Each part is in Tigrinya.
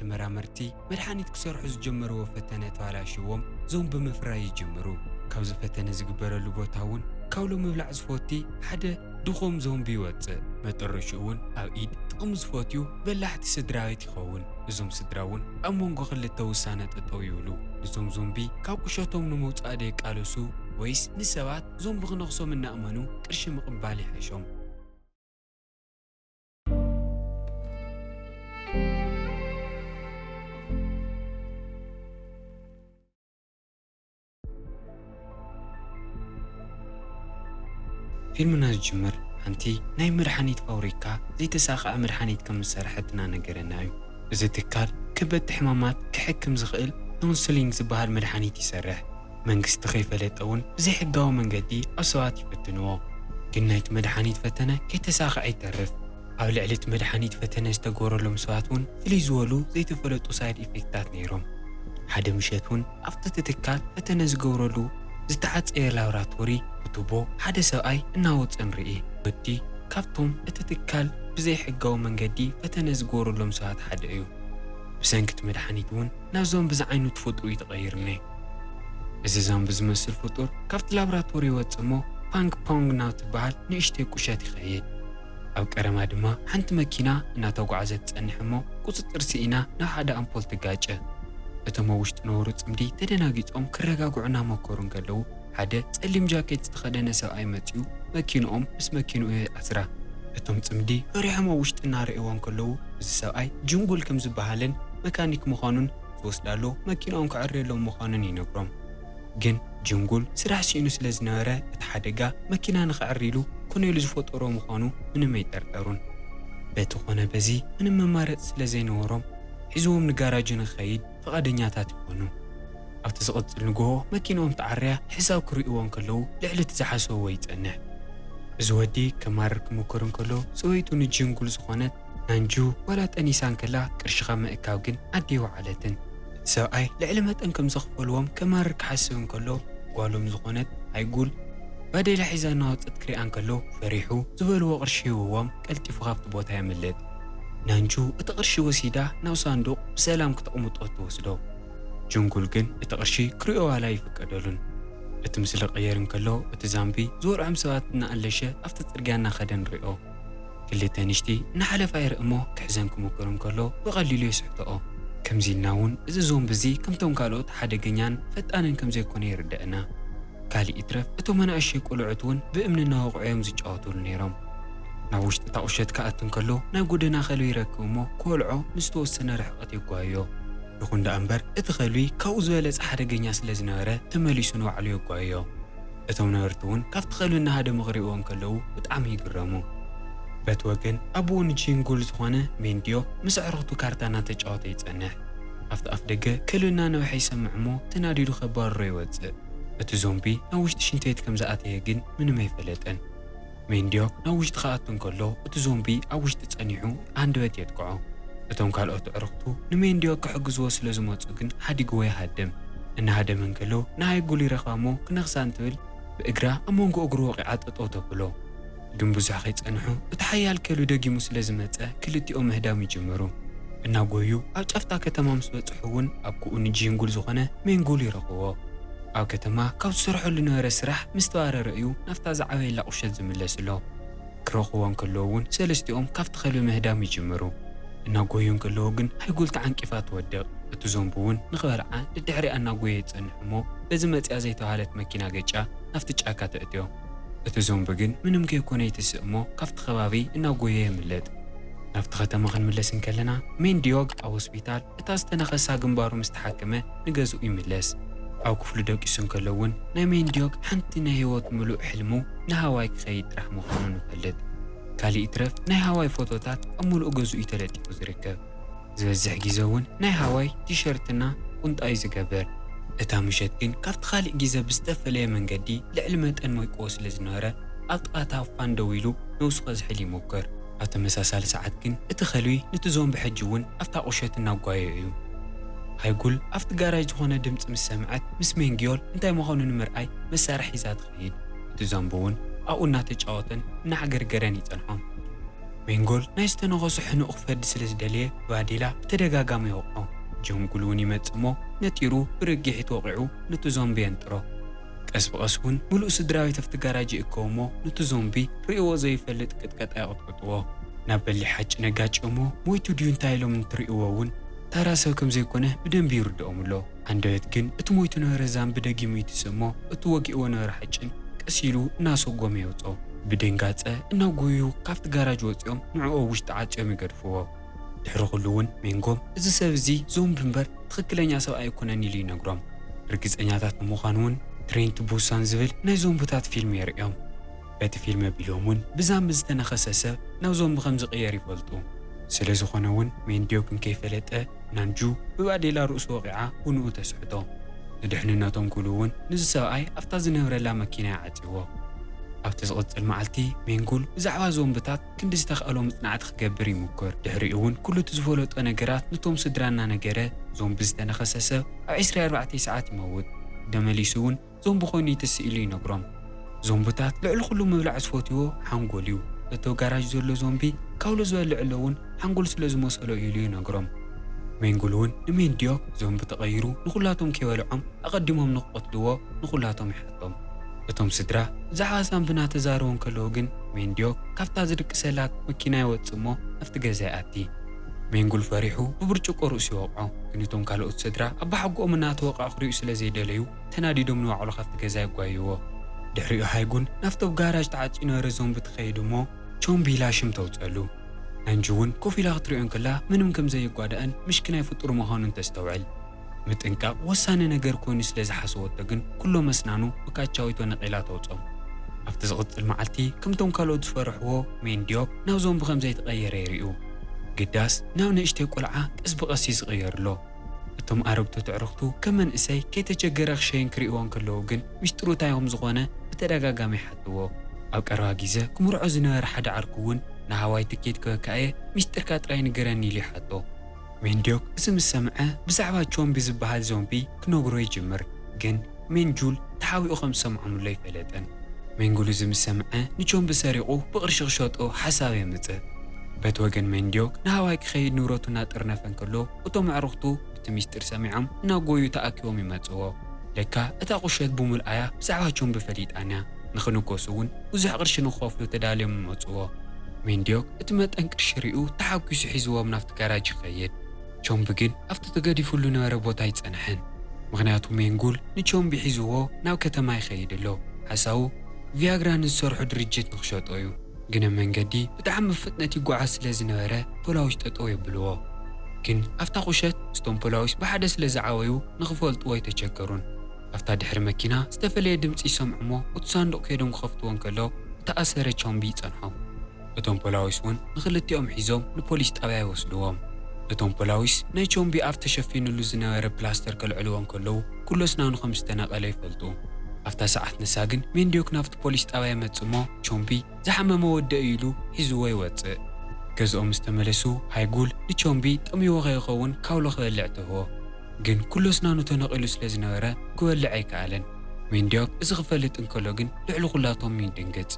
ተመራመርቲ መድሓኒት ክሰርሑ ዝጀመርዎ ፈተነ ተባላሽዎም ዞምቢ ምፍራይ ይጅምሩ። ካብዚ ፈተነ ዝግበረሉ ቦታ እውን ካውሎ ምብላዕ ዝፈቲ ሓደ ድኾም ዞምቢ ይወጽእ። መጠረሽኡ እውን ኣብ ኢድ ጥቕሚ ዝፈትዩ በላሕቲ ስድራ ቤት ይኸውን። እዞም ስድራ እውን ኣብ መንጎ ክልተ ውሳነ ጠጠው ይብሉ። እዞም ዞምቢ ካብ ቁሸቶም ንምውጻእ ዶ ይቃለሱ ወይስ ንሰባት ዞምቢ ክነኽሶም እናእመኑ ቅርሺ ምቕባል ይሓሾም? ፊልምና ዝጅምር ሓንቲ ናይ መድሓኒት ፋብሪካ ዘይተሳኽዐ መድሓኒት ከም ዝሰርሐት እናነገረና እዩ። እዚ ትካል ከበድቲ ሕማማት ክሕክም ዝኽእል ኖንስሊንግ ዝበሃል መድሓኒት ይሰርሕ። መንግስቲ ከይፈለጠ እውን ብዘይሕጋዊ መንገዲ ኣብ ሰባት ይፍትንዎ። ግን ናይቲ መድሓኒት ፈተነ ከይተሳኽዐ ይተርፍ። ኣብ ልዕሊ እቲ መድሓኒት ፈተነ ዝተገበረሎም ሰባት እውን ፍልይ ዝበሉ ዘይተፈለጡ ሳይድ ኢፌክታት ነይሮም። ሓደ ምሸት እውን ኣብቲ እቲ ትካል ፈተነ ዝገብረሉ ዝተዓፀየ ላብራቶሪ ብቱቦ ሓደ ሰብኣይ እናወፀ ንርኢ። ወዲ ካብቶም እቲ ትካል ብዘይሕጋዊ መንገዲ ፈተነ ዝገበረሎም ሰባት ሓደ እዩ። ብሰንኪ እቲ መድሓኒት እውን ናብ ዞምቢ ዝዓይነቱ ተፈጥሮ እዩ ተቐይርኒ። እዚ ዞምቢ ዝመስል ፍጡር ካብቲ ላብራቶሪ ይወጽእ እሞ ፓንግ ፖንግ ናብ ትበሃል ንእሽተይ ቁሸት ይኸይድ። ኣብ ቀረማ ድማ ሓንቲ መኪና እናተጓዕዘት ትጸንሕ እሞ ቁጽጽር ስኢና ናብ ሓደ ኣምፖል ትጋጨ። እቶም ኣብ ውሽጢ ነበሩ ጽምዲ ተደናጊጾም ክረጋግዑ እናመከሩ እንከለዉ ሓደ ጸሊም ጃኬት ዝተኸደነ ሰብኣይ መጺኡ መኪንኦም ምስ መኪንኡ የኣስራ። እቶም ጽምዲ ፈሪሖም ኣብ ውሽጢ እናረእይዎ እንከለዉ እዚ ሰብኣይ ጅንጉል ከም ዝበሃልን መካኒክ ምዃኑን ዝወስዳሉ መኪንኦም ከዐርየሎም ምዃኑን ይነግሮም። ግን ጅንጉል ስራሕ ስኢኑ ስለ ዝነበረ እቲ ሓደጋ መኪና ንኸዕሪ ኢሉ ኮነ ኢሉ ዝፈጠሮ ምዃኑ ምንም ኣይጠርጠሩን። በቲ ኮነ በዚ ምንም መማረፂ ስለ ዘይነበሮም ሒዝዎም ንጋራጁ ንኸይድ ፍቓደኛታት ይኾኑ። ኣብቲ ዝቕጽል ንግሆ መኪንኦም ተዓርያ ሕሳብ ክርእይዎ እንከለዉ ልዕሊ እቲ ዝሓሰብዎ ይጸንሕ። እዚ ወዲ ከማርር ክምክር እንከሎ ሰበይቱ ንጅንጉል ዝኾነት ናንጁ ዋላ ጠኒሳ እንከላ ቅርሺ ካብ ምእካብ ግን ኣደ ይወዓለትን። እቲ ሰብኣይ ልዕሊ መጠን ከም ዘኽፈልዎም ከማርር ክሓስብ እንከሎ ጓሎም ዝኾነት ኣይጉል ባዴላ ሒዛ እናወጸት ክሪኣ እንከሎ ፈሪሑ ዝበልዎ ቅርሺ ሂብዎም ቀልጢፉ ካብቲ ቦታ የምልጥ። ናንጁ እቲ ቅርሺ ወሲዳ ናብ ሳንዱቕ ብሰላም ክተቕምጦ ትወስዶ። ጅንጉል ግን እቲ ቅርሺ ክሪኦ ዋላ ኣይፍቀደሉን። እቲ ምስሊ ክቕየር እንከሎ እቲ ዛምቢ ዝወርዖም ሰባት እናኣለሸ ኣብቲ ጽርግያ እናኸደ ንሪኦ። ክልተ ንሽቲ እናሓለፋ ይርኢ እሞ ክሕዘን ክምክር እንከሎ ብቐሊሉ የስሕትኦ። ከምዚ ኢልና እውን እዚ ዞምቢ እዚ ከምቶም ካልኦት ሓደገኛን ፈጣንን ከም ዘይኮነ የርድአና። ካልእ ይትረፍ እቶም ኣናእሽተይ ቆልዑት እውን ብእምኒ እናወቕዑ እዮም ዝጫወቱሉ ነይሮም። ናብ ውሽጢ እታ ቁሸት ክኣቱ እንከሎ ናይ ጎደና ከልቢ ይረክብ እሞ ክወልዖ ንዝተወሰነ ርሕቐት የጓይዮ። ይኹን ደኣ እምበር እቲ ከልቢ ካብኡ ዝበለጸ ሓደገኛ ስለ ዝነበረ ተመሊሱ ንባዕሉ የጓይዮ። እቶም ነበርቲ እውን ካብቲ ከልቢ እናሃደሙ ክርእይዎ እንከለዉ ብጣዕሚ ይግረሙ። በቲ ወገን ኣቦኡ ንቺንጉል ዝኾነ ሜንዲዮ ምስ ኣዕሩኽቱ ካርታ እናተጫወተ ይጸንሕ። ኣብቲ ኣፍ ደገ ከልቢ እናነውሐ ይሰምዕ እሞ ተናዲዱ ከባርሮ ይወጽእ። እቲ ዞምቢ ናብ ውሽጢ ሽንቲ ቤት ከም ዝኣተየ ግን ምንም ኣይፈለጠን። ሜንዲዮክ ናብ ውሽጢ ክኣቱ እንከሎ እቲ ዞምቢ ኣብ ውሽጢ ጸኒሑ ሃንደበት የጥቅዖ። እቶም ካልኦት ኣዕሩኽቱ ንሜንዲዮክ ክሕግዝዎ ስለ ዝመጹ ግን ሓዲግዎ ይሃድም። እናሃደመ እንከሎ ንኣይጉል ይረኽባ እሞ ክነኽሳ እንትብል ብእግራ ኣብ መንጎ እግሩ ወቒዓ ጠጠው ተብሎ። ግን ብዙሕ ከይጸንሑ እቲ ሓያል ከልቢ ደጊሙ ስለ ዝመጸ ክልቲኦም ምህዳም ይጅምሩ። እናጎዩ ኣብ ጫፍታ ከተማ ምስ በጽሑ እውን ኣብ ኩኡ ንጂንጉል ዝኾነ ሜንጉል ይረኽብዎ። ኣብ ከተማ ካብ ዝሰርሖ ዝነበረ ስራሕ ምስ ተባረረ እዩ ናብታ ዝዓበየላ ቁሸት ዝምለስ ኣሎ። ክረኽብዎ እንከለዉ እውን ሰለስቲኦም ካብቲ ከልቢ ምህዳም ይጅምሩ። እናጎዩ እንከለዉ ግን ኣይጉል ተዓንቂፋ ትወድቕ። እቲ ዞምቢ እውን ንኽበልዓ ደድሕሪኣ እናጎየ ይጸንሕ እሞ በዚ መጺኣ ዘይተባህለት መኪና ገጫ ናብቲ ጫካ ተእትዮ። እቲ ዞምቢ ግን ምንም ከይኮነ ይትስእ እሞ ካብቲ ከባቢ እናጎየ የምልጥ። ናብቲ ከተማ ክንምለስ እንከለና ሜንዲዮግ ኣብ ሆስፒታል እታ ዝተነኸሳ ግንባሩ ምስ ተሓከመ ንገዝኡ ይምለስ። ኣብ ክፍሉ ደቂሱ እንከሎ እውን ናይ ሜንዲዮግ ሓንቲ ናይ ህይወት ምሉእ ሕልሙ ንሃዋይ ክኸይድ ጥራሕ ምዃኑ ንፈልጥ። ካልእ ይትረፍ ናይ ሃዋይ ፎቶታት ኣብ ምሉእ ገዝኡ እዩ ተለጢፉ ዝርከብ። ዝበዝሕ ግዜ እውን ናይ ሃዋይ ቲሸርትና ቁንጣ እዩ ዝገብር። እታ ምሸት ግን ካብቲ ካልእ ግዜ ብዝተፈለየ መንገዲ ልዕሊ መጠን ሞይቅዎ ስለ ዝነበረ ኣብ ጥቓ እታ ፋን ደው ኢሉ ነብሱ ከዝሕል ይሞክር። ኣብ ተመሳሳሊ ሰዓት ግን እቲ ከልቢ ነቲ ዞምቢ ሕጂ እውን ኣብታ ቁሸት እናጓየዮ እዩ። ሃይጉል ኣብቲ ጋራጅ ዝኾነ ድምጺ ምስ ሰምዐት ምስ ሜንግዮል እንታይ ምዃኑ ንምርኣይ መሳርሒ ሒዛ ትኸይድ። እቲ ዞምቢ እውን ኣብኡ እናተጫወተን እናዓገርገረን ይጸንሖም። ሜንጎል ናይ ዝተነኸሶ ሕኑቕ ክፈዲ ስለ ዝደለየ፣ ብባዴላ ብተደጋጋሚ ይወቕዖ። ጆንጉል እውን ይመጽእ እሞ፣ ነጢሩ ብርግሒት ወቒዑ ነቲ ዞምቢ የንጥሮ። ቀስ ብቐስ እውን ምሉእ ስድራ ቤት ኣብቲ ጋራጅ ይእከቡ እሞ፣ ነቲ ዞምቢ ርእይዎ ዘይፈልጥ ቅጥቀጣ ይቕጥቅጥዎ። ናብ በሊሕ ሓጭን የጋጭዮሞ፣ ሞይቱ ድዩ እንታይ ኢሎም እንትርእይዎ እውን፣ ተራ ሰብ ከም ዘይኮነ ብደንቢ ይርድኦም ኣሎ። ኣንደበት ግን እቲ ሞይቱ ነበረ ዛምቢ ደጊሙ ይትስእ እሞ፣ እቲ ወጊእዎ ነበረ ሓጭን ቀስ ኢሉ እናሰጎመ የውጽኦ። ብድንጋጸ እናጎዩ ካብቲ ጋራጅ ወጺኦም ንዕኡ ኣብ ውሽጢ ዓጽዮም ይገድፍዎ። ድሕሪ ኩሉ እውን ሜንጎም፣ "እዚ ሰብ እዚ ዞምቢ እምበር ትኽክለኛ ሰብ ኣይኮነን" ኢሉ ይነግሮም። ርግጸኛታት ንምዃን እውን ትሬንት ቡሳን ዝብል ናይ ዞምብታት ፊልም የርእዮም። በቲ ፊልም ኣቢሎም እውን ብዛምቢ ዝተነኸሰ ሰብ ናብ ዞምቢ ከም ዝቕየር ይፈልጡ። ስለ ዝኾነ እውን ሜንዲዮክ እንከይፈለጠ ናንጁ ብባዴላ ርእሱ ወቒዓ ብንኡ ተስሕቶ። ንድሕንነቶም ክብሉ እውን ነዚ ሰብኣይ ኣብታ ዝነብረላ መኪና ይዓጽይዎ። ኣብቲ ዝቕጽል መዓልቲ ሜንጉል ብዛዕባ ዞምብታት ክንዲ ዝተኽኣሎ መጽናዕቲ ክገብር ይምኩር። ድሕሪኡ እውን ኩሉ እቲ ዝፈለጦ ነገራት ነቶም ስድራ እናነገረ፣ ዞምቢ ዝተነኸሰ ሰብ ኣብ ዕስራ ኣርባዕተ ሰዓት ይመውት። ደመሊሱ እውን ዞምቢ ኮይኑ ይትስእ ኢሉ ይነግሮም። ዞምብታት ልዕሊ ኩሉ ምብላዕ ዝፈትዎ ሓንጎል እዩ። እቲ ኣብ ጋራጅ ዘሎ ዞምቢ ካውሎ ዝበልዕ ኣሎ እውን ሓንጎል ስለ ዝመሰሎ እዩ ኢሉ ይነግሮም። ሜንጉል እውን ንሜንዲዮክ ዞምቢ ተቐይሩ ንኹላቶም ከይበልዖም ኣቐዲሞም ንክቐትልዎ ንኹላቶም ይሓቶም። እቶም ስድራ ብዛዕባ ዛምቢ እናተዛረቡ እንከለዉ ግን ሜንዲዮክ ካብታ ዝድቅሰላ መኪና ይወጽእ እሞ ናብቲ ገዛ ይኣቲ። ሜንጉል ፈሪሑ ብብርጭቆ ርእሱ ይወቕዖ። ግን እቶም ካልኦት ስድራ ኣባሓጎኦም እናተወቕዐ ክርእዩ ስለ ዘይደለዩ ተናዲዶም ንባዕሉ ካብቲ ገዛ የጓይዎ። ድሕሪኡ ሃይጉል ናብቲ ኣብ ጋራጅ ተዓጽዩ ነበረ ዞምቢ ትኸይድ እሞ ቾምቢ ኢላ ሽም ተውጸሉ። ናንጁ እውን ኮፍ ኢላ ክትሪኦ እንከላ ምንም ከም ዘይጓዳእን ምሽክናይ ፍጡር ምዃኑን ተስተውዕል። ምጥንቃቕ ወሳኒ ነገር ኮይኑ ስለ ዝሓሰበቶ ግን ኩሎም ኣስናኑ ብካቻዊቶ ነቒላ ተውጾም። ኣብቲ ዝቕጽል መዓልቲ ከምቶም ካልኦት ዝፈርሕዎ ሜንዲዮክ ናብ ዞምቢ ከም ዘይተቐየረ ይርእዩ። ግዳስ ናብ ንእሽተይ ቆልዓ ቀስ ብቐስ እዩ ዝቕየር ኣሎ። እቶም ኣረግቶት ኣዕሩኽቱ ከም መንእሰይ ከይተቸገረ ክሸይን ክርእይዎ እንከለዉ ግን፣ ሚስጥሩ እንታይ ከም ዝኾነ ብተደጋጋሚ ይሓትዎ። ኣብ ቀረባ ግዜ ክምርዖ ዝነበረ ሓደ ዓርኩ እውን፣ "ንሃዋይ ትኬት ክበካ እየ፣ ሚስጥርካ ጥራይ ንገረኒ" ኢሉ ይሓቶ። ሜንዲዮክ እዚ ምስ ሰምዐ፣ ብዛዕባ ቾምቢ ዝበሃል ዞምቢ ክነግሮ ይጅምር። ግን ሜንጁል ተሓቢኡ ከም ዝሰምዖምሉ ኣይፈለጠን። ሜንጉል እዚ ምስ ሰምዐ፣ ንቾምቢ ሰሪቑ ብቕርሺ ክሸጦ ሓሳብ የምጽእ። በቲ ወገን ሜንዲዮክ ንሃዋይ ክኸይድ ንብረቱ እናጠርነፈ እንከሎ፣ እቶም ኣዕሩኽቱ እቲ ሚስጥር ሰሚዖም እናጎዩ ተኣኪቦም ይመጽዎ። ለካ እታ ቁሸት ብምልኣያ ብዛዕባ ቾምቢ ፈሊጣን እያ። ንኽንገሱ እውን ብዙሕ ቅርሺ ንኽኸፍሉ ተዳልዮም ይመጽዎ። ሜንዲዮክ እቲ መጠን ቅርሺ ሪኡ ተሓጒሱ ሒዝዎም ናብቲ ጋራጅ ይኸይድ። ቾምቢ ግን ኣብቲ ተገዲፉሉ ነበረ ቦታ ኣይጸንሐን። ምኽንያቱ ሜንጉል ንቾምቢ ሒዝዎ ናብ ከተማ ይኸይድ ኣሎ። ሓሳቡ ቪያግራ ንዝሰርሖ ድርጅት ንኽሸጦ እዩ። ግን ኣብ መንገዲ ብጣዕሚ ብፍጥነት ይጓዓዝ ስለ ዝነበረ ፖላዊስ ጠጠው የብልዎ። ግን ኣብታ ቁሸት ምስቶም ፖላዊስ ብሓደ ስለ ዝዓበዩ ንኽፈልጥዎ ኣይተቸገሩን። ኣብታ ድሕሪ መኪና ዝተፈለየ ድምፂ ይሰምዑ እሞ እቲ ሳንዱቕ ከይዶም ክኸፍትዎ እንከሎ ዝተኣሰረ ቾምቢ ይጸንሖም። እቶም ፖላዊስ እውን ንኽልቲኦም ሒዞም ንፖሊስ ጣብያ ይወስድዎም። እቶም ፖላዊስ ናይ ቾምቢ ኣፍ ተሸፊኑሉ ዝነበረ ፕላስተር ከልዕልዎ እንከለዉ ኩሉ ኣስናኑ ከም ዝተነቐለ ይፈልጡ። ኣብታ ሰዓት ንሳ ግን ሜንዲዮክ ናብቲ ፖሊስ ጣብያ ይመጽእ እሞ ቾምቢ ዝሓመመ ወዲ እዩ ኢሉ ሒዝዎ ይወጽእ። ገዝኦም ምስ ተመለሱ ሃይጉል ንቾምቢ ጠምይዎ ከይኸውን ካውሎ ክበልዕ ትህቦ። ግን ኩሉ ኣስናኑ ተነቒሉ ስለ ዝነበረ ክበልዕ ኣይከኣለን። ሜንዲዮክ እዚ ክፈልጥ እንከሎ ግን ልዕሊ ኩላቶም ይድንግጽ።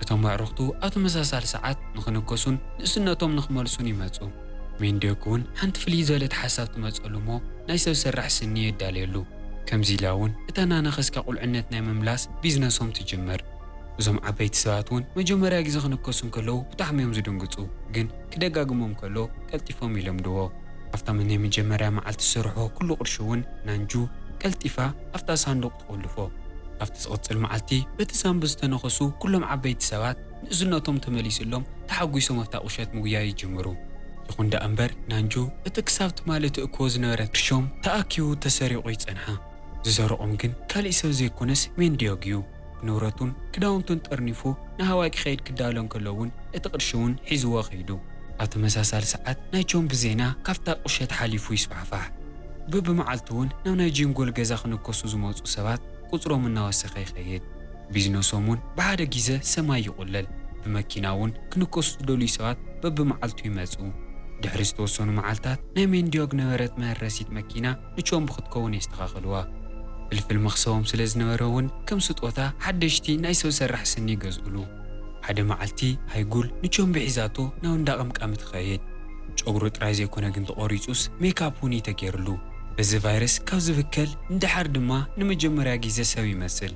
እቶም ኣዕሩኽቱ ኣብ ተመሳሳሊ ሰዓት ንኽንከሱን ንእስነቶም ንኽመልሱን ይመጹ። ሜንዲዮክ እውን ሓንቲ ፍልይ ዝበለት ሓሳብ ትመጸሉ እሞ ናይ ሰብ ሰራሕ ስኒ የዳልየሉ። ከምዚ ኢላ እውን እታ እናነኸስካ ቁልዕነት ናይ ምምላስ ቢዝነሶም ትጅምር። እዞም ዓበይቲ ሰባት እውን መጀመርያ ግዜ ክንከሱ እንከለዉ ብጣዕሚ እዮም ዝድንግጹ፣ ግን ክደጋግሞም ከሎ ቀልጢፎም ይለምድዎ። ኣብታ ናይ መጀመርያ መዓልቲ ዝሰርሖ ኩሉ ቅርሺ እውን ናንጁ ቀልጢፋ ኣብታ ሳንዱቕ ትቑልፎ። ኣብቲ ዝቕጽል መዓልቲ በቲ ሳምቢ ዝተነኸሱ ኩሎም ዓበይቲ ሰባት ንእስነቶም ተመሊስሎም ተሓጒሶም ኣብታ ቁሸት ምጉያይ ይጅምሩ። ይኹን ደኣ እምበር ናንጁ እቲ ክሳብ ትማሊ ትእክቦ ዝነበረት ቅርሾም ተኣኪቡ ተሰሪቑ ይጸንሓ። ዝሰርቖም ግን ካሊእ ሰብ ዘይኮነስ ሜንዲዮግ እዩ። ንብረቱን ክዳውንቱን ጠርኒፉ ንሃዋይ ክኸይድ ክዳሎ እንከሎ እውን እቲ ቅርሺ እውን ሒዝዎ ከይዱ። ኣብ ተመሳሳሊ ሰዓት ናይ ቾምቢ ዜና ካብታ ቁሸት ሓሊፉ ይስፋሕፋሕ። በብመዓልቱ እውን ናብ ናይ ጂንጎል ገዛ ክነከሱ ዝመጹ ሰባት ቁጽሮም እናወሰኸ ይኸይድ። ቢዝነሶም እውን ብሓደ ግዜ ሰማይ ይቑለል። ብመኪና እውን ክንከሱ ዝደልዩ ሰባት በብመዓልቱ ይመጹ። ድሕሪ ዝተወሰኑ መዓልታት ናይ ሜንዲዮግ ነበረት መህረሲት መኪና ንቾምቢ ክትከውን የስተኻኽልዋ። ፍልፍል መኽሰቦም ስለ ዝነበረ እውን ከም ስጦታ ሓደሽቲ ናይ ሰብ ሰራሕ ስኒ ይገዝኡሉ። ሓደ መዓልቲ ሃይጉል ንቾምቢ ሒዛቶ ናብ እንዳ ቀምቃሚ ትኸይድ። ጨጉሩ ጥራይ ዘይኮነ ግን ተቖሪጹስ ሜካፕ እውን እዩ ተገይርሉ። በዚ ቫይረስ ካብ ዝብከል ንደሓር ድማ ንመጀመርያ ግዜ ሰብ ይመስል።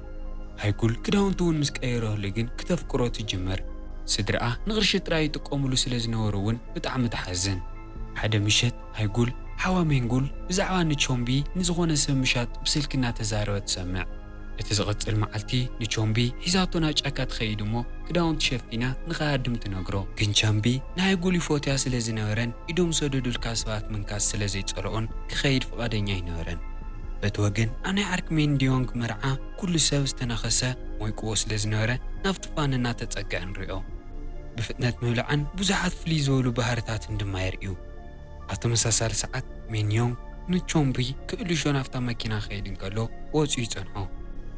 ሃይጉል ክዳውንቱ እውን ምስ ቀየረሉ ግን ክተፍቅሮ ትጅምር። ስድራኣ ንቕርሺ ጥራይ ይጥቀሙሉ ስለ ዝነበሩ እውን ብጣዕሚ ትሓዝን። ሓደ ምሸት ሃይጉል ሓዋ ሜንጉል ብዛዕባ ንቾምቢ ንዝኾነ ሰብ ምሻጥ ብስልኪ እናተዛረበ ትሰምዕ። እቲ ዝቕጽል መዓልቲ ንቾምቢ ሒዛቶ ናብ ጫካ ትኸይድ እሞ ክዳውንቲ ሸፊና ንኸሃድም ትነግሮ። ግን ቻምቢ ንሃይጉል ይፎትያ ስለ ዝነበረን ኢዶም ሰደዱልካ ሰባት ምንካስ ስለ ዘይጸልኦን ክኸይድ ፍቓደኛ ኣይነበረን። በቲ ወገን ኣብ ናይ ዓርኪ ሜንዲዮንግ መርዓ ኩሉ ሰብ ዝተነኸሰ ሞይቅዎ ስለ ዝነበረ ናብቲ ፋን እናተጸግዐ ንሪኦ። ብፍጥነት ምብላዕን ብዙሓት ፍልይ ዝበሉ ባህርታትን ድማ የርእዩ። ኣብ ተመሳሳሊ ሰዓት ሜንዮንግ ንቾምቢ ክእልሾ ናብታ መኪና ክኸይድ እንከሎ ወፂኡ ይጸንሖ።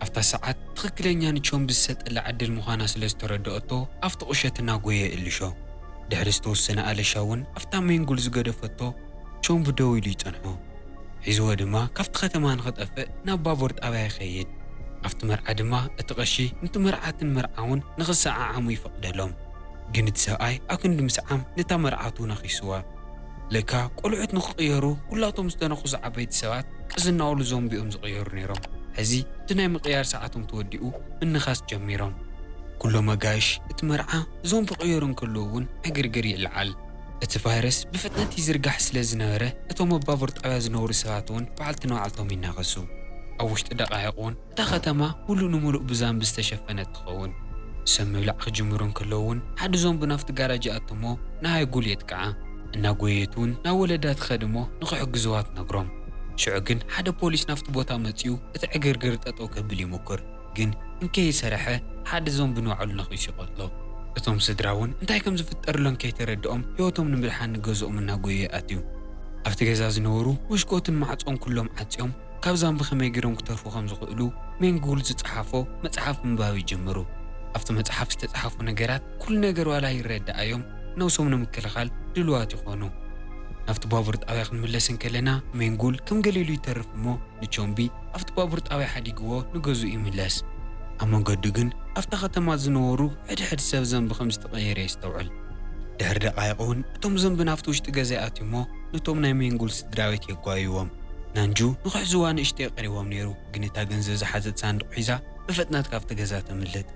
ኣብታ ሰዓት ትኽክለኛ ንቾምቢ ዝሰጠላ ዕድል ምዃና ስለ ዝተረድኦቶ ኣብቲ ቁሸት እናጎየ ይእልሾ። ድሕሪ ዝተወሰነ ኣለሻ እውን ኣብታ ሜንጉል ዝገደፈቶ ቾምቢ ደው ኢሉ ይጸንሖ። ሒዝዎ ድማ ካብቲ ከተማ ንኽጠፍእ ናብ ባቡር ጣብያ ይኸይድ። ኣብቲ መርዓ ድማ እቲ ቀሺ ነቲ መርዓትን መርዓውን ንኽሰዓዓሙ ይፈቕደሎም። ግን እቲ ሰብኣይ ኣብ ክንዲ ምስዓም ነታ መርዓቱ ነኺስዋ። ለካ ቆልዑት ንኽቕየሩ ኩላቶም ዝተነኽሱ ዓበይቲ ሰባት ቅዝናውሉ ዞምቢ እዮም ዝቕየሩ ነይሮም። ሕዚ እቲ ናይ ምቕያር ሰዓቶም ተወዲኡ ምንኻስ ጀሚሮም። ኩሎም ኣጋይሽ እቲ መርዓ ዞምቢ ክቕየሩ እንከለዉ እውን ዕግርግር ይልዓል። እቲ ቫይረስ ብፍጥነት ይዝርጋሕ ስለ ዝነበረ እቶም ኣብ ባቡር ጣብያ ዝነብሩ ሰባት እውን በዓልቲ ንባዕልቶም ይናኸሱ። ኣብ ውሽጢ ደቃይቕ እውን እታ ከተማ ሙሉእ ንሙሉእ ብዛምቢ ዝተሸፈነት ትኸውን። ሰብ ምብላዕ ክጅምሩ እንከለዉ እውን ሓደ ዞምቢ ናብቲ ጋራጅ ይኣቱ እሞ ንሃይጉል የጥቅዓ። እናጎየየት እውን ናብ ወለዳ ትኸድ እሞ ንኽሕግዝዋ ትነግሮም። ሽዑ ግን ሓደ ፖሊስ ናብቲ ቦታ መጺኡ እቲ ዕግርግር ጠጠው ከብል ይሙክር። ግን እንከይሰረሐ ሓደ ዞምቢ ንባዕሉ ነኺሱ ይቐትሎ። እቶም ስድራ እውን እንታይ ከም ዝፍጠርሎም ከይተረድኦም ህይወቶም ንምድሓን ንገዝኦም እናጎየ ይኣትዩ። ኣብቲ ገዛ ዝነበሩ መስኮትን ማዕጾን ኩሎም ዓጽዮም ካብ ዛምቢ ከመይ ገይሮም ክተርፉ ከም ዝኽእሉ ሜንጉል ዝጸሓፎ መጽሓፍ ምንባብ ይጅምሩ። ኣብቲ መጽሓፍ ዝተጻሕፉ ነገራት ኩሉ ነገር ዋላ ይረዳኣዮም ነብሶም ንምክልኻል ድልዋት ይኾኑ። ናብቲ ባቡር ጣብያ ክንምለስ እንከለና ሜንጉል ከም ገሊሉ ይተርፍ እሞ ንቾምቢ ኣብቲ ባቡር ጣብያ ሓዲግዎ ንገዝኡ ይምለስ። ኣብ መንገዱ ግን ኣብታ ከተማ ዝነበሩ ሕድሕድ ሰብ ዘንቢ ከም ዝተቐየረ የስተውዕል። ድሕሪ ደቓይቕ እውን እቶም ዘንቢ ናብቲ ውሽጢ ገዛ ይኣትዩ እሞ ነቶም ናይ ሜንጉል ስድራ ቤት የጓይዎም። ናንጁ ንኽሕዝዋ ንእሽተይ ቀሪቦም ነይሩ፣ ግን እታ ገንዘብ ዝሓዘት ሳንዱቕ ሒዛ ብፍጥነት ካብቲ ገዛ ተምልጥ።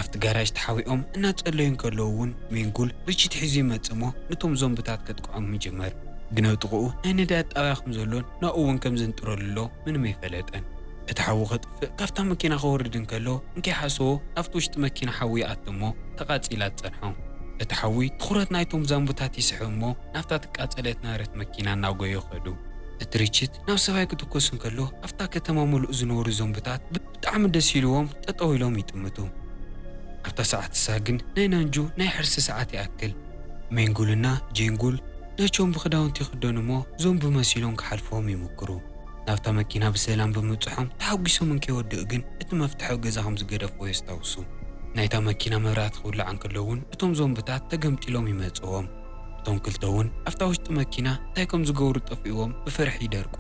ኣብቲ ጋራጅ ተሓቢኦም እናጸለዩ እንከለዉ እውን ሜንጉል ርችት ሒዙ ይመጽእ እሞ ነቶም ዞምብታት ከጥቅዖም ይጅምር። ግን ኣብ ጥቕኡ ናይ ነዳዲ ጣብያ ከም ዘሎን ናብኡ እውን ከም ዘንጥረሉ ኣሎ ምንም ኣይፈለጠን። እቲ ሓዊ ከጥፍእ ካብታ መኪና ክወርድ እንከሎ እንከይሓሰቦ ናብቲ ውሽጢ መኪና ሓዊ ይኣቱ እሞ ተቓጺላ ትጸንሖ። እቲ ሓዊ ትኹረት ናይቶም ዛምብታት ይስሕብ እሞ ናብታ ትቃጸለት ነበረት መኪና እናጎዩ ከዱ። እቲ ርችት ናብ ሰብኣይ ክትኮስ እንከሎ ኣብታ ከተማ ምሉእ ዝነበሩ ዞምብታት ብጣዕሚ ደስ ኢልዎም ጠጠው ኢሎም ይጥምቱ። ኣብታ ሰዓት እሳ ግን ናይ ናንጁ ናይ ሕርሲ ሰዓት ይኣክል። ሜንጉልና ጄንጉል ናይ ቾምቢ ክዳውንቲ ይኽደኑ እሞ ዞምቢ መሲሎም ክሓልፍዎም ይምክሩ። ናብታ መኪና ብሰላም ብምብጽሖም ተሓጒሶም እንከይወድኡ ግን እቲ መፍትሒ ኣብ ገዛ ከም ዝገደፍዎ የስታውሱ። ናይታ መኪና መብራህቲ ክውላዕ እንከሎ እውን እቶም ዞምብታት ተገምጢሎም ይመጽዎም። እቶም ክልተ እውን ኣብታ ውሽጢ መኪና እንታይ ከም ዝገብሩ ጠፊእዎም ብፍርሒ ይደርቁ።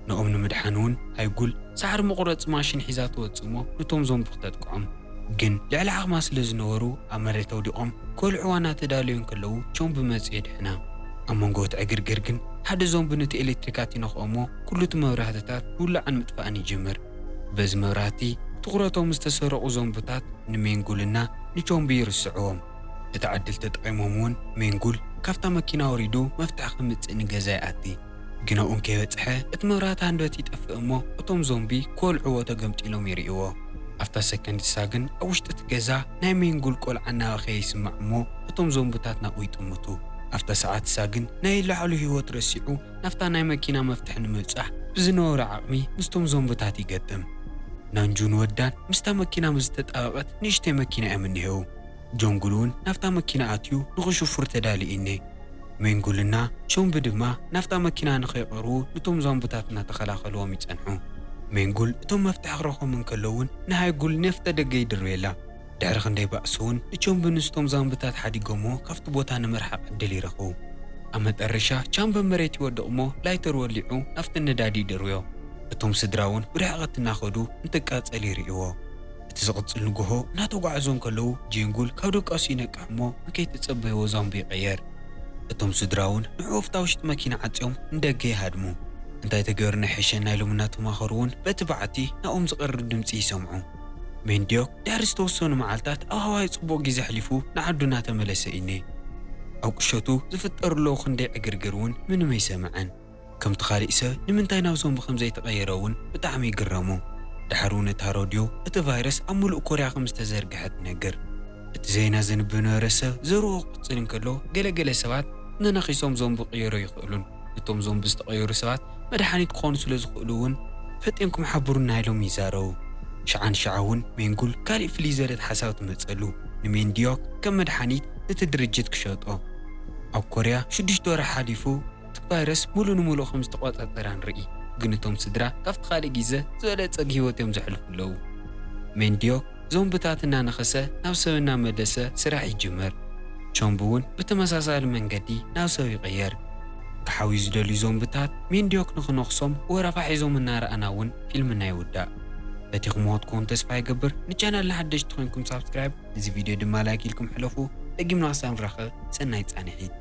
ንኦም ንምድሓን እውን ሃይጉል ሳዕሪ መቑረጺ ማሽን ሒዛ ትወጽእ እሞ ነቶም ዞምቢ ክተጥቅዖም። ግን ልዕሊ ዓቕማ ስለ ዝነበሩ ኣብ መሬት ኣውዲቖም ከውልዕዋ እናተዳለዩ እንከለዉ ቾምቢ መጺኡ የድሕና። ኣብ መንጎ እቲ ዕግርግር ግን ሓደ ዞምቢ ነቲ ኤሌክትሪካት ይነኽኦ እሞ ኩሉ እቲ መብራህትታት ምውላዕን ምጥፋእን ይጅምር። በዚ መብራህቲ ትኹረቶም ዝተሰረቑ ዞምብታት ንሜንጉልና ንቾምቢ ይርስዕዎም። እቲ ዕድል ተጠቒሞም እውን ሜንጉል ካብታ መኪና ወሪዱ መፍትሒ ከምጽእ ንገዛ ይኣቲ። ግን ኣብኡ እንከይበጽሐ እቲ መብራህቲ ሃንደበት ይጠፍእ እሞ እቶም ዞምቢ ክወልዕዎ ተገምጢሎም ይርእይዎ። ኣብታ ሰከንድ እሳ ግን ኣብ ውሽጢ እቲ ገዛ ናይ ሜንጉል ቆልዓ እናበኸየ ይስማዕ እሞ እቶም ዞምብታት ናብኡ ይጥምቱ። ኣብታ ሰዓት እሳ ግን ናይ ላዕሉ ህይወት ረሲዑ ናብታ ናይ መኪና መፍትሒ ንምብጻሕ ብዝነበሮ ዓቕሚ ምስቶም ዞምብታት ይገጥም። ናንጁን ወዳን ምስታ መኪና ምስ ዝተጣበቐት ንእሽተይ መኪና እዮም እኒሄው። ጆንጉል እውን ናብታ መኪና ኣትዩ ንኽሽፉር ተዳልዩ እኔ። ሜንጉልና ሾምቢ ድማ ናብታ መኪና ንኸይቐርቡ ነቶም ዞምብታት እናተኸላኸልዎም ይጸንሑ። ሜንጉል እቶም መፍትሒ ክረኽቦም እንከሎ እውን ንሃይጉል ነፍተ ደገ ይድርብየላ። ድሕሪ ክንደይ ባእሲ እውን ንቾምቢ ምስቶም ዛምብታት ሓዲጎምዎ ካብቲ ቦታ ንምርሓቕ ዕድል ይረኽቡ። ኣብ መጠረሻ ቻምቢ መሬት ይወድቕ እሞ ላይተር ወሊዑ ናብቲ ነዳዲ ይድርብዮ። እቶም ስድራ እውን ብርሕቐት እናኸዱ እንትቃጸል ይርእይዎ። እቲ ዝቕጽል ንግሆ እናተጓዕዙ እንከለዉ፣ ጄንጉል ካብ ድቃሱ ይነቅሕ እሞ ንከይተጸበይዎ ዞምቢ ይቐየር። እቶም ስድራ እውን ንዕኡ ኣብታ ውሽጢ መኪና ዓጽዮም ንደገ ይሃድሙ። እንታይ ተገይሩ ንሕሸና ኢሎም እናተማኸሩ እውን በቲ በዓቲ ናብኦም ዝቐርብ ድምጺ ይሰምዑ። ሜንዲዮክ ድሕሪ ዝተወሰኑ መዓልታት ኣብ ሃዋይ ጽቡቕ ግዜ ኣሕሊፉ ንዓዱ እናተመለሰ እዩኔ። ኣብ ቁሸቱ ዝፍጠሩ ኣለዉ ክንደይ ዕግርግር እውን ምንም ኣይሰምዐን። ከምቲ ካሊእ ሰብ ንምንታይ ናብ ዞምቢ ከም ዘይተቐየረ እውን ብጣዕሚ ይግረሙ። ድሓር እውን እታ ሮድዮ እቲ ቫይረስ ኣብ ሙሉእ ኮርያ ከም ዝተዘርግሐ ትነግር። እቲ ዜና ዘንብብ ነበረ ሰብ ዘርዎ ክቕጽል እንከሎ፣ ገለገለ ሰባት ነነኺሶም ዞምቢ ክቕየሩ ይኽእሉን፣ እቶም ዞምቢ ዝተቐየሩ ሰባት መድሓኒት ክኾኑ ስለ ዝኽእሉ እውን ፈጢንኩም ሓብሩና ኢሎም ይዛረቡ። ሽዓ ንሽዓ እውን ሜንጉል ካሊእ ፍልይ ዘለት ሓሳብ ትመጸሉ፣ ንሜንዲዮክ ከም መድሓኒት ነቲ ድርጅት ክሸጦ። ኣብ ኮርያ ሽዱሽተ ወርሒ ሓሊፉ እቲ ቫይረስ ሙሉእ ንሙሉእ ከም ዝተቆጻጸራ ንርኢ፣ ግን እቶም ስድራ ካብቲ ካልእ ግዜ ዝበለጸ ህይወት እዮም ዘሕልፉ ኣለዉ። ሜንዲዮክ ዞምብታት እናነኸሰ ናብ ሰብ እናመለሰ ስራሕ ይጅምር። ቾምቡ እውን ብተመሳሳሊ መንገዲ ናብ ሰብ ይቕየር። ክሓውዩ ዝደልዩ ዞምብታት ሜንዲዮክ ንኽነኽሶም ወረፋ ሒዞም እናረኣና እውን ፊልምና ይውዳእ። በቲኹምዎ ትኾኑ ተስፋ ይገብር። ንቻናልና ሓደሽቲ ኮይንኩም ሳብስክራይብ፣ እዚ ቪድዮ ድማ ላይክ ኢልኩም ሕለፉ። ደጊምና ክሳብ ንራኸብ ሰናይ ጻንሒት።